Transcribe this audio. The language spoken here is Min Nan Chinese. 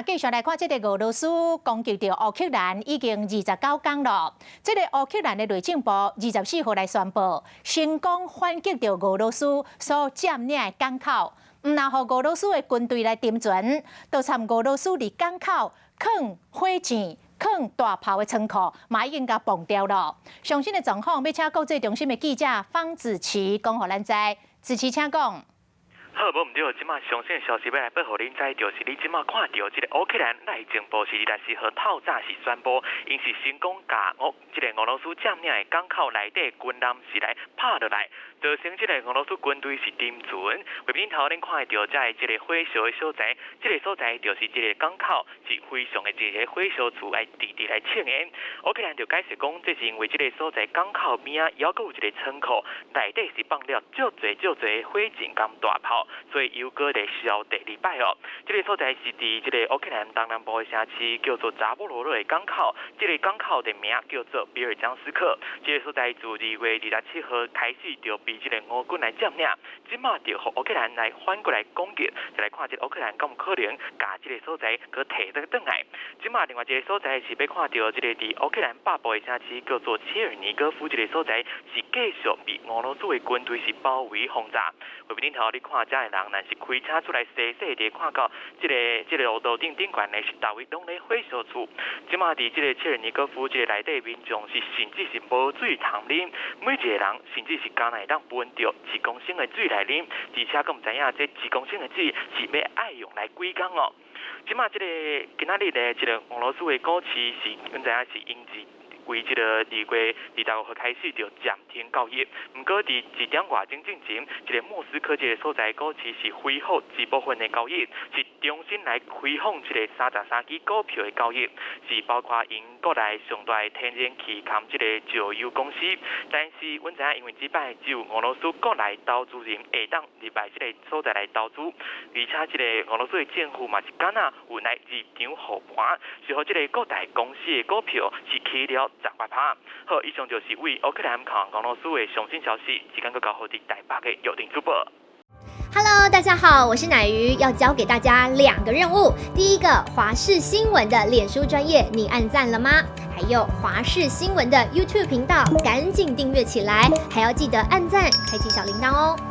咱繼續來看這个俄羅斯攻擊著烏克蘭已經29工囉。這个烏克蘭的內政部24號來宣布，成功反擊著俄羅斯所佔領的港口，毋但予俄羅斯的軍隊來沉船，都參俄羅斯佇港口囥火箭、囥大炮的倉庫，嘛已經共爆掉囉。上新的狀況，欲請國際中心的記者方子琪講予咱知。子琪，請講。好，無毋對，這馬上新的消息欲來報予恁知，就是你這馬看著這个烏克蘭內政部是24號透早是宣布，𪜶是成功共這个俄羅斯佔領的港口內底軍艦是來拍落來，造成這个俄羅斯軍隊是沉船。畫面頭恁看會著，這這个火燒的所在，這个所在就是這个港口是非常的一个火燒處來直直來衝的。烏克蘭就解釋講，這是因為這个所在港口邊仔猶閣有一个倉庫，內底是放了足濟足濟火箭佮大炮。所以又閣來燒第二擺哦。這个所在是佇這个烏克蘭東南部的城市，叫做扎波羅熱的港口。這个港口的名叫做比爾江斯克。這个所在自2月27號開始就被這個俄軍來佔領，這馬就予烏克蘭來反過來攻擊，就來看這个烏克蘭敢有可能共這个所在閣提轉來。這馬另外一个所在是欲看著這个佇烏克蘭北部的城市叫做切爾尼戈夫，這个所在是繼續被俄羅斯的軍隊是包圍轟炸。畫面頂頭你看遮的人，若是開車出來踅踅佇看到這个路路頂頂懸的是逐位攏咧火燒厝。這馬佇這个切爾尼戈夫這个內底民眾是甚至是無水通啉，每一个人甚至是敢若會當分著1公升的水來啉，而且閣毋知影這一公升的水是欲愛用來幾工哦。這馬這个今仔日的這个俄羅斯的股市是，阮知影是因為為這個2月25號開始就暫停交易，毋過佇1點外鐘進前，這個莫斯科這个所在股市是恢復一部分的交易，是重新來開放這個33支股票的交易，是包括𪜶國內上大的天然氣佮這個石油公司。但是，阮知影因為這擺只有俄羅斯國內投資人會當入來這个所在來投資，而且這个俄羅斯的政府嘛是敢若有來入場護盤，是予這个各大公司的股票是起了10外趴。好，以上就是對烏克蘭佮俄羅斯的上新消息，時間閣交予佇台北的玉婷主播。 Hello，大家好，我是乃瑜，要交給大家兩個任務。第一個，華視新聞的臉書專頁，你按讚了嗎？還有華視新聞的 YouTube 頻道，趕緊訂閱起來，還要記得按讚，開啟小鈴鐺哦。